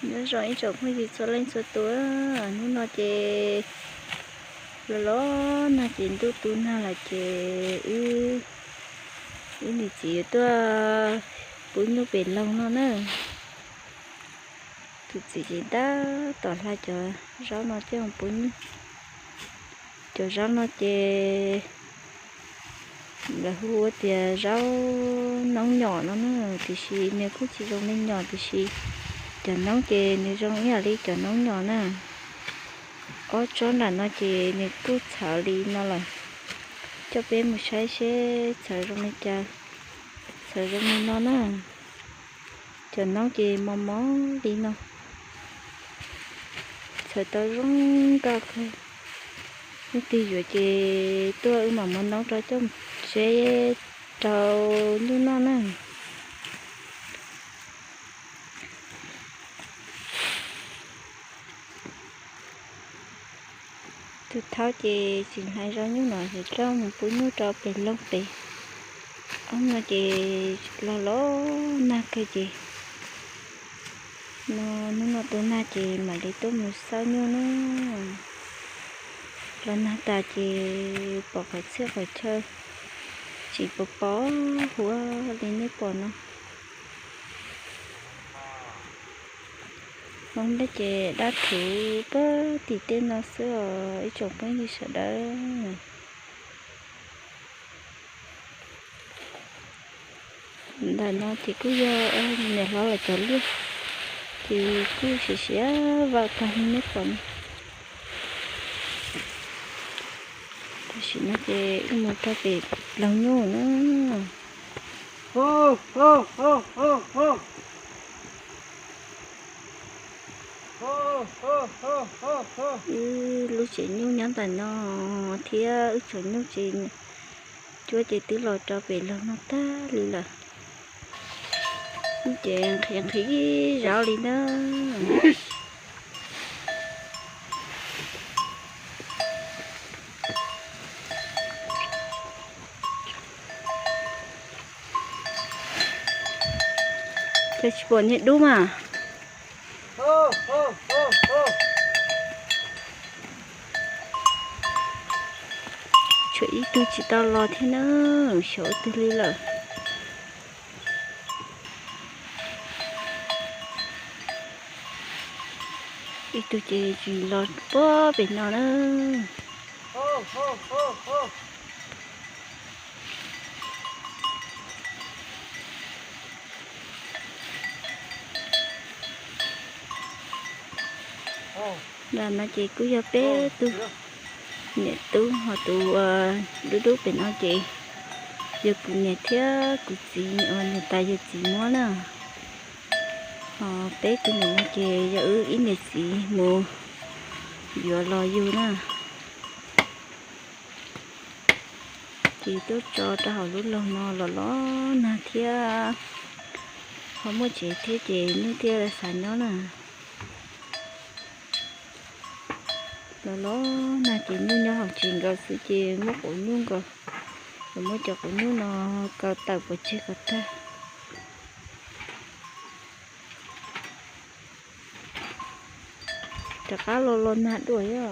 Nyob zoo ib tsoom phooj ywg txhua leej txhua tus, hnub no ces los los nag ces ntuj tu nag lawm ces wb, wb niam txiv yuav tuaj pub nyuj pem loog no na. Tus txiv ces tab tom hla cov zaub no coj mus pub nyuj. Cov zaub no ces lawv hu ua tias zaub noob nyom no na, tiam sis nws kuj tsis zoo li nyom, tiam sis cov noob ces nws zoo ib yam li cov noob nyom na. Ob tsob nram no ces nws kuj txhawv li no lawm. Coj peb mus saib seb txhawv zoo li cas. Txhawv zoo li no na. Cov noob ces mos mos li no. Txhawv tau zoo nkauj kawg. Leej twg yuav ces tuaj wb mam muab noob rau coj mus tseb rau nyuj noj na. Tus thaub ces tsis hlais zaub nyuj no ces coj mus pub nyuj rau pem loog pem. Ob no ces los los nag kawg ces no, hnub no tu nag ces mam li tuaj mus xauj nyuj na. Los nag tas ces pom qhov txhia qhov chaw tsis pom pom huab li nej pom no. Hmoob dej ces dab thuv pag tim tej no xwb os ib tsoom phooj ywg sawv daws. Ntawm no ces kuj yog niam hlob lawv cov liaj, ces kuj siav siav vawm tag li nej pom no. Tam sim no ces wb mus rau pem loog nyuj na. Wb lub tsev nyuj nyob ntawm no thiab wb tsev nyuj ces cuab ces twb los rau pem loog no tag li lawm. Ces nqhis nqhis zaub li na. Cas tsis pom niag dub mas. Tshuav ib tug tsis tau los thiab na, xyov ua twg li lawm. Ib tug ces tsis los puag pem no na. Nram no ces kuj yog peb tug niam tub, ho tus dub dub pem no ces yog kuv niam thiab kuv txiv uas niam tais yawg txiv muab na. Ho peb tug ntawm no ces yog wb ib niam txiv mus yuav los yug na. Ces tuaj tso rau hauv lub loog no los los nag thiab, ho muaj tsev thiab ces nyuj thiaj xav nyob na. Los los nag ces nyuj nyob hauv tsev nkaus xwb ces muab quav nyuj nkaus, yuav muab cov quav nyuj no kaw tawm pov tseg kom tag. Rov qab los los nag dua os.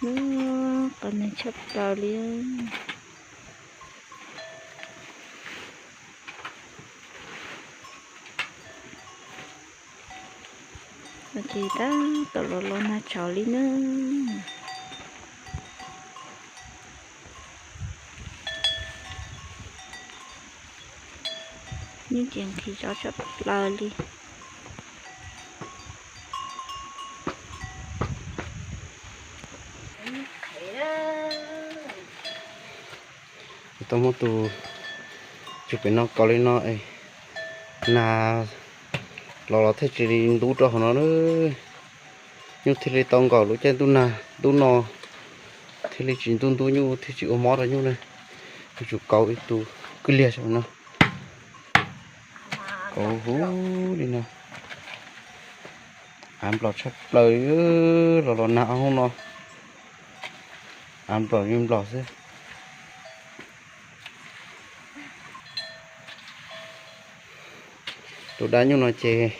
Ub, qhov nag tshaj plaws li. Ces tab tom los los nag tshauv li na. Nyuj ces nqhis zov tshaj plaws li. Tau muab tus tsug pem no kaus li no es nag los los thiaj tsis li ntub rau hauv no na. Nyuj thiaj li tau nkaum lub caij ntuj nag ntuj no, thiaj li tsis ntub ntub nyuj thiaj tsis ua mob rau nyuj na. Yuav tsum kaus ib tug kwj liag no, kaus huv li no. Av nplos tshaj plaws, los los nag ob hnub no. Av nplog nyuj nplog xwb. Lub dab nyuj no ces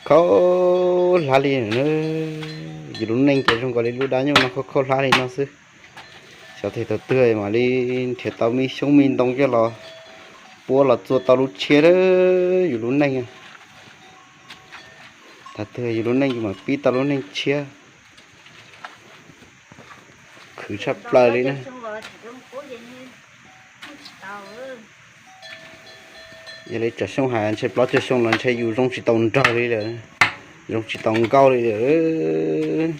khaub hlab li na. Yus lub neej ces zoo nkaus li lub dab nyuj no khaub khaub hlab li no xwb. Xyov thaum twg mam li nrhiav tau me xyoob me ntoo coj los puab los txua tau lub tshiab yus lub neej. Thaum twg yus lub neej yus mam pib tau lub neej tshiab. Khwv tshaj plaws li na. Yog li tsam xyoo hais ntshe plaub caug xyoo los ntshe yus zoo tsis tau nraug li lawm, zoo tsis tau nkauj li lawm.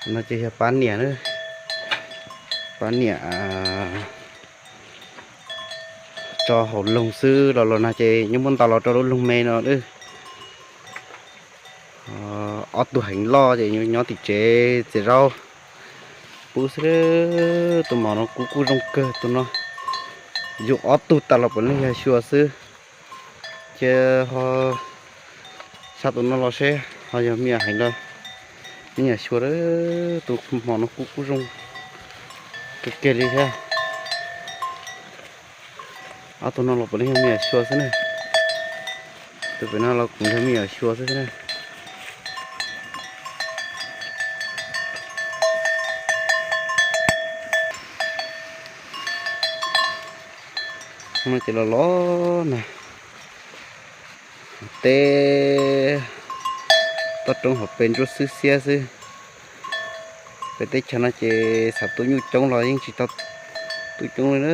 No ces yog pab niam, pab niam tso hauv loog xwb los los no ces nyob muab ntaus los rau lub loog me no. Ob tug heev loj ces nyob tim tsev txiav zaub pub xwb. Tus mos no kuj kuj zoo kawg tus no. Yug ob tug tas los puav leej yog xyuas xwb. Ces ho xa tus no los seb ho yog me nyuam heev los me nyuam xyuas. Tus mos no kuj kuj zoo kawg kiag li thiab. Ob tug no los puav leej yog me nyuam xyuas xwb na. Tus pem no los kuj yog me nyuam xyuas xwb na. No ces los los na, teb toj roob hauv pes ntsuab xwb xiab xwb. Peb teb chaws no ces xav tu nyuj coob los yeej tsis tau tu coob li,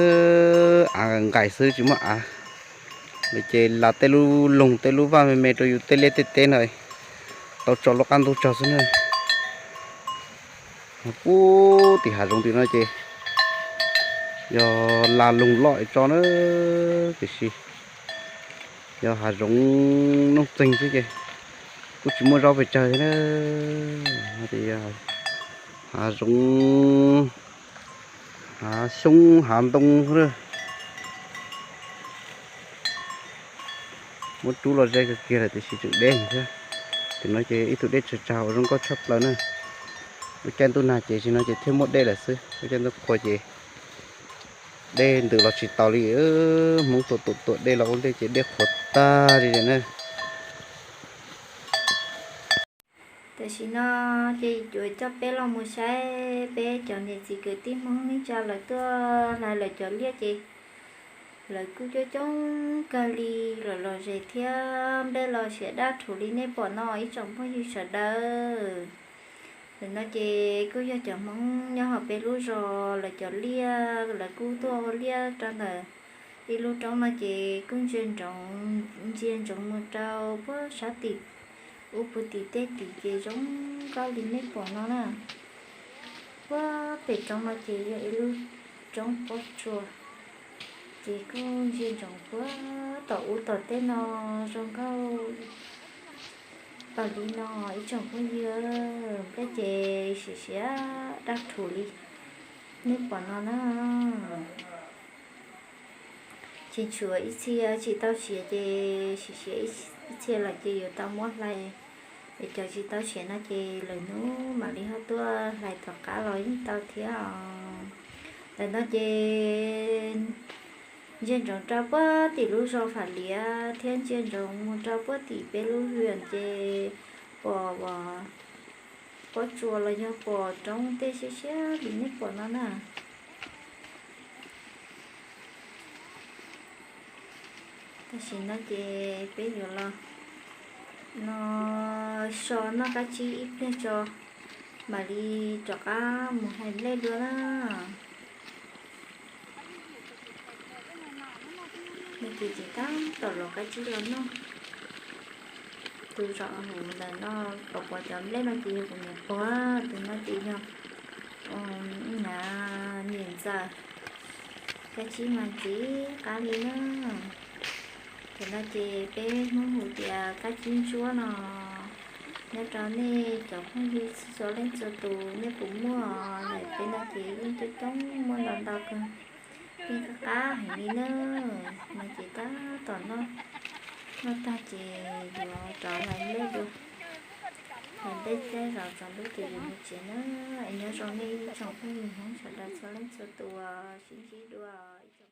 av nqaim xwb tsis muaj av. Lawv ces las tej lub loog tej lub vaj me me rau yus tej liaj tej teb no tau tso lub qab ntuj tsaug xwb na. Pub tim hav zoov tim no ces yog las loog loj es tso na, tiam sis yog hav zoov nuj txeeg xwb ces kuj tsis muaj zaub pes tsawg thiab na. Hav zoov, hav xyoob hav ntoo, muab rub los ze kawg kiag lawm tiam sis tseem deb thiab. Tim no ces ib tug dej tsag tsag uas zoo nkauj tshaj plaws na. Lub caij ntuj nag ces tim no ces thiaj muaj dej lawm xwb, lub caij ntuj qhua ces dej ntws los tsis taus li. Hmoob tua tua tua dej los ua ntej ces dej qhuav tag li lawm na. Tam sim no ces yuav coj peb los mus saib peb cov niam txiv kwv tij Hmoob neej tsa lawv tuaj hlais lawv cov liaj ces lawv kuj coob coob kawg li, lawv los zes thiab nplej los siav dab rhuv li nej pom no ib tsoom phooj ywg sawv daws. Ntawm no ces kuj yog cov Hmoob nyob hauv peb lub zos lawv cov liaj, lawv kuj tuaj ua liaj rau ntawm ib lub roob no ces kuj ntsia ntsoov, ntsia ntsoov mus rau puag sab tim ub puag tim tej tim ces zoo nkauj li nej pom no na. Puag pem roob no ces yog ib lub roob pob tsuas, ces kuj ntsia ntsoov puag tom ub tom tej no zoo nkauj tas li no ib tsoom phooj ywg, nplej ces siav siav dab rhuv li nej pom no na. Ces tshuav ib txhia tsis tau siav ces siav siav ib txhia lawm ces yuav tau muab hlais, es cov tsis tau siav no ces lwm hnub mam li ho tuaj hlais tom qab los yeej tau thiab os. Ntawm no ces ntsia ntsoov rau puag tim lub zos Fam Liav thiab ntsia ntsoov mus rau puag tim peb lub hwm ces pom pob tsuas los yog pom roob tej siab siab li nej pom no na. Tam sim no ces peb yuav los no so noj kab tsib ib pliag tso, mam li rov qab mus hlais nplej dua na. No ces tseem tab tom los kab tsib los noj. Tus zos hauv ntawm no pom pom cov nplej no ces yog kuv niam pog, tus no ces yog niam ntxawm. Kab tsib mas ntxim qab li na. Tam no ces peb Hmoob hu tias kab tsib ntsuab no. Nyob rau nej cov phooj ywg txhua leej txhua tus nej puas muaj? Ntawm peb no ces yeej coob coob muaj ntau ntau kawg, yeej qab qab heev li na. No ces tab tom noj, noj tag ces yuav rov hlais nplej dua, hlais Peb tej zaum tsaus ntuj ces yus mus tsev na. Es nyob zoo nej ib tsoom phooj ywg Hmoob sawv daws txhua leej txhua tus, sib ntsib dua ib tsoom